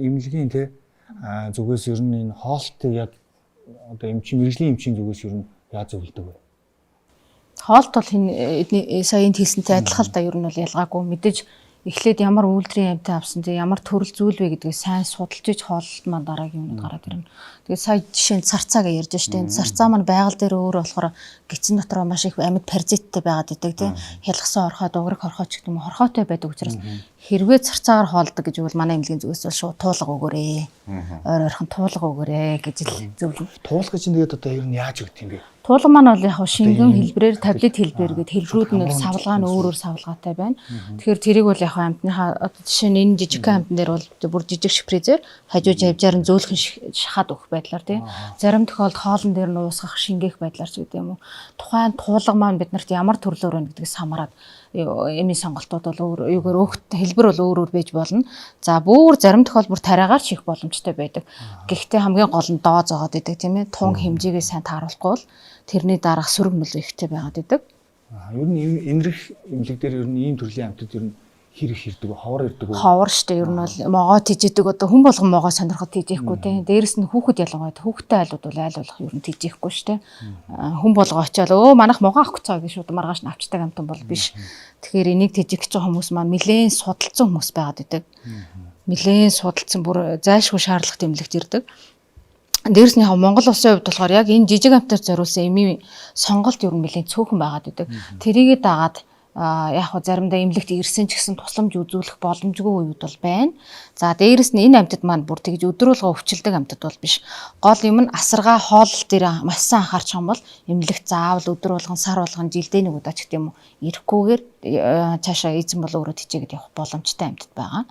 эмнэлгийн те зүгээс ер нь энэ хоолтыг яг одоо эмчин мэргэжлийн эмчийн зүгээс ер нь яаж зөвлөдөг вэ? Хоолт бол эдний сая энд хэлсэнтэй адилхан л да, ер нь бол ялгаагүй. Мэдээж эхлээд ямар үйлдвэрийн амьтан авсан, тэг ямар төрөл зүйл вэ гэдгийг сайн судалж иж хооллолт маань дараагийн юмнууд гараад ирнэ. Тэгээд сая жишээ нь царцаа гэж ярьж штэ. Энэ царцаа маань байгаль дээр өөр болохоор гидсэн дотроо маш их амьд паразиттай байгаад идэг тийм. Хялгасан орхой, дуграг хорхой ч гэдэг юм уу, хорхойтой байдаг учраас хэрвээ царцаагаар хоолдог гэж бол манай эмнэлгийн зүгээс бол шууд туулга өгөөрэй. Ойр ойрхон туулга өгөөрэй гэж л зөвлөнө. Туулга чинь тэгээд одоо ер нь яаж өгдөг юм бэ? Туулга маань бол яг шингэн хэлбэрээр, таблет хэлбэрээр гээд хэлбэрүүд нь бол савлгаа нь өөр өөр савлгаатай байна. Тэгэхээр тэрийг бол яг амьтныхаа одоо жишээ нь энэ жижигхэн амьтан дээр бол бүр жижиг шпризээр хажуу жавжаар нь зөөлхөн шахаад өгөх байдлаар тийм. Зарим тохиолдолд хоолн дээр нь уусгах, шингээх байдлаар ч гэдэг юм уу. Тухайн туулга маань биднэрт ямар төрлөөр байна гэдгээс хамаарат эмийн сонголтууд бол өөр юугаар өөхт хэлбэр бол өөр өөр байж болно. За бүр зарим тохиол бүр тариагаар ч хийх боломжтой байдаг. Гэхдээ хамгийн гол нь дооз зоогоод идэг тийм ээ. Тун хэмжээгээ сайн тааруулахгүй бол тэрний дараах сөрөг нөлөө ихтэй байгаад идэг. Ер нь энэрх эмнэлэг дээр ер нь ийм төрлийн амьтад ер нь хэр их ирдэг вэ? Ховор ирдэг үү? Ховор штэ, ер нь бол могоо тижээдэг, одоо хүн болгон могоо сонирхоод тижээхгүй те. Дээрэс нь хүүхэд ялангуяа хүүхэдтэй айлууд бол айл болох ер нь тижээхгүй штэ. Хүн болго очиад өө манайх могоо авах гэж байгаа гэж шууд маргааш нь авчдаг амьтан бол биш. Тэгэхээр энийг тижих гэж байгаа хүмүүс маань нэлээд судалсан хүмүүс байгаад идэг. Нэлээд судалсан, бүр зайлшгүй шаардлагатай эмнэлэгт ирдэг. Дээрс нь яг Монгол улсын хувьд болохоор яг энэ жижиг амьтаар зориулсан эмийн сонголт ер нь нэлээд цөөхөн байгаад идэг. Тэрийгээ дагаад яг хөө заримдаа эмнэлэгт ирсэн ч гэсэн тусламж үзүүлэх боломжгүй үед бол байна. За дээрэс нь энэ амьтад маань бүр тэгж өдрөөлгөө өвчлөдөг амьтад бол биш. Гол юм нь асаргаа хооллол дээр маш сайн анхаарч юм бол эмнэлэгт заавал өдөр болгон, сар болгон, жилдээ нэг удаа ч гэдэм юм уу ирэхгүйгээр цаашаа эзэн бол өөрөө тижээгээд явах боломжтой амьтад байгаа.